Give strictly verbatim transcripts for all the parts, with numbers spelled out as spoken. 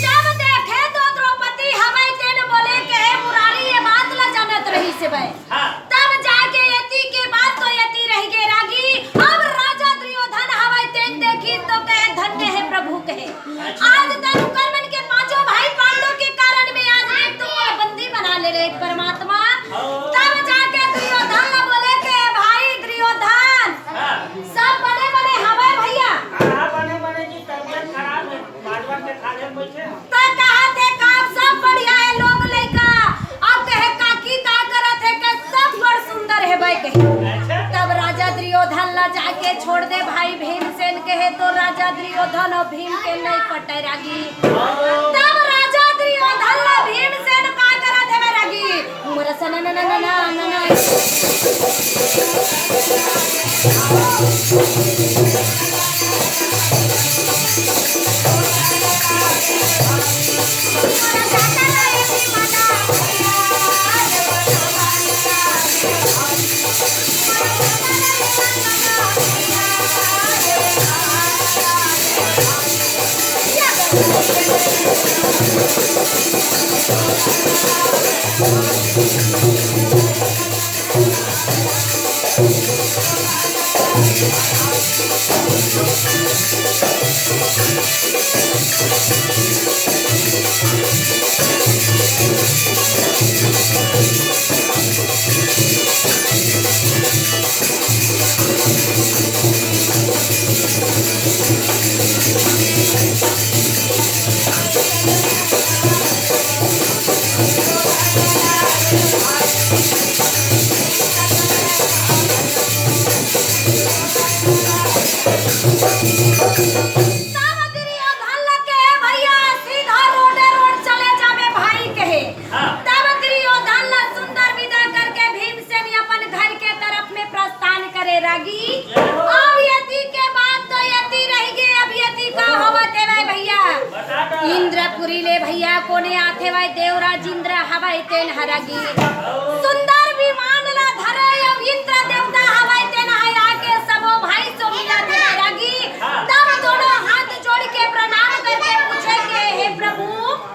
जब देखे तो द्रौपदी हवय तेन बोले के, "हे मुरारी, ये बात ला जानत रहिस हवय।" हाँ। तब जाके यति के बात तो यति रहिगे रागी। अब राजा दुर्योधन हवय तेन देखिस तो कहे, "धन्य हे प्रभु," कहे। आज तैं उकर मन के पांचों भाई पांडव के कारण में आज एक तो मोला बंदी बना ले रहे परमात्मा। तब जाके दुर्योधन ला बोले के, "भाई दुर्योधन, हाँ। सब बने बने हवय भैया?" हाँ, बने बने जी, तबियत खराब हे, मालवा के खाले में बइठे हे। त कहा थे का सब बढ़िया हे लोग लइका, अब कहे काकी का करत हे, के सब बड़ सुंदर हे बे कहे। अच्छा। तब राजा दुर्योधन ला जाके छोड़ दे भाई भीमसेन कहे, तो राजा दुर्योधन अउ भीम के नइ पटय रागी। तब राजा दुर्योधन ला भीमसेन का करत हे बे रागी, उमर सना ना ना ना ना ना ना। तब दुर्योधन ला कहे, "भैया, सीधा रोडे रोड चले जाबे भाई," कहे। हाँ। तब दुर्योधन ला सुंदर विदा करके भीमसेन अपन घर के तरफ में प्रस्थान करे रागी। जय हो। अब यति के बात तो यति रहिगे, अब यति का होवत हेवय भैया? बता दो। इंद्रपुरी ले भैया कोने आथे वय देवराज इंद्र हवय तेन ह रागी। सुंदर विमान ला धरे अउ इंद्र देवता हवय तेन ह आके सबो भाई सो मिलत हे रागी। हाँ। तब दोनों हाथ जोड़ के प्रणाम करके पूछे के, "हे प्रभु,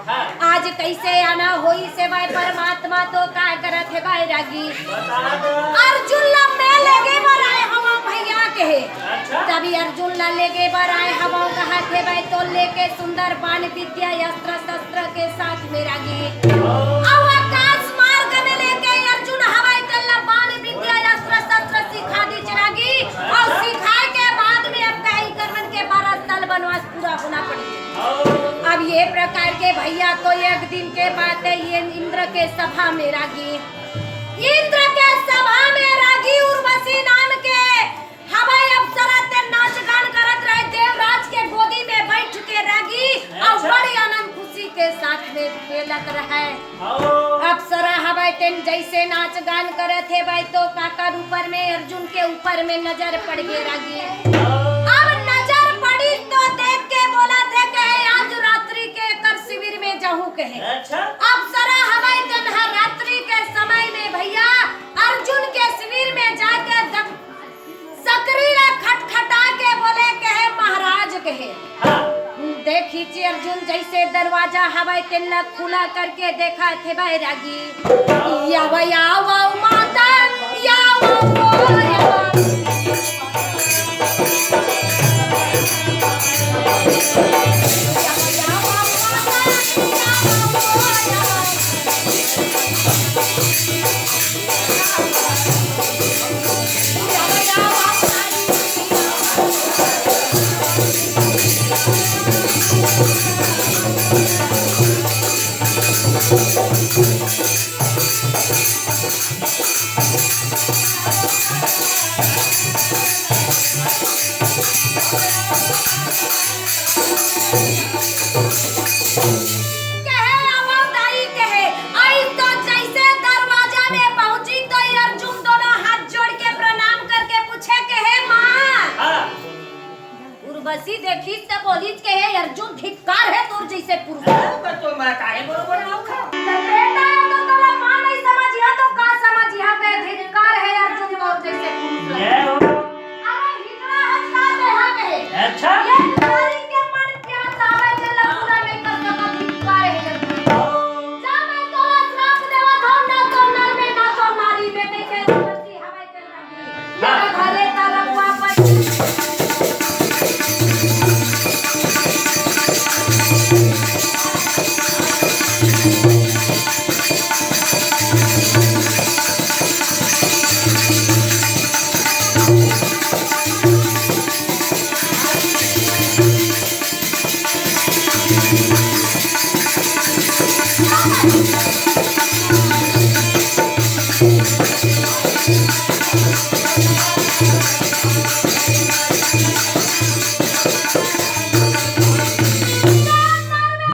हाँ। आज कइसे आना होइस हे वय परमात्मा, तो का करत हे वय रागी?" बता दो। "अर्जुन ला मैं लेगे बर आए हवं भैया," कहे। अच्छा। तभी अर्जुन ला लेगे बर आए हवं कहत हे वय, तो लेके सुंदर बाण विद्या अस्त्र शस्त्र के साथ में रागी। अउ आकाश मार्ग में लेके अर्जुन हवय तेन ला बाण विद्या अस्त्र शस्त्र सिखा दिस रागी। अउ सिखाए के बाद में अब कहे इकर मन के बारह साल वनवास पूरा होना पड़ी। अब ये प्रकार के भैया तो एक दिन के बात हे, ये इंद्र के सभा में रागी, इंद्र के सभा में रागी उर्वशी नाम के हवय अप्सरा तेन नाच गान करत रहे, देवराज के गोदी में बइठ के रागी, अउ अच्छा। बड़ी आनंद खुशी के साथ में खेलत रहे। हाँ। अप्सरा हवय तेन जइसे नाच गान करत हेवय तो काकर ऊपर में, अर्जुन के ऊपर में नजर पड़ गे रागी। हाँ। अब नजर पड़ी तो देख के बोलत हे, कहे, "आज रात्रि के एकर शिविर में जाहूं," कहे। अच्छा। अप्सरा हवय तेन ह रात्रि के समय में भैया अर्जुन के शिविर में जाके दक-, सकरी ला खटखटा के बोले, कहे, "महाराज," कहे। हाँ। देखिच अर्जुन जइसे दरवाजा हवय तेन ला खुला करके देखत हेवय रागी। यावा, यावा माता, यावा, यावा। कहे, "आवव दाई," कहे। अइस तो जइसे दरवाजा में पहुंची तो अर्जुन दोनों हाथ जोड़ के प्रणाम करके पूछे, कहे, "माँ।" हाँ। उर्वशी देखिस त बोलिस, कहे, "अर्जुन, धिक्कार हे तोर जइसे पुरुष।" हाँ, तो मैं काहे बोलूं?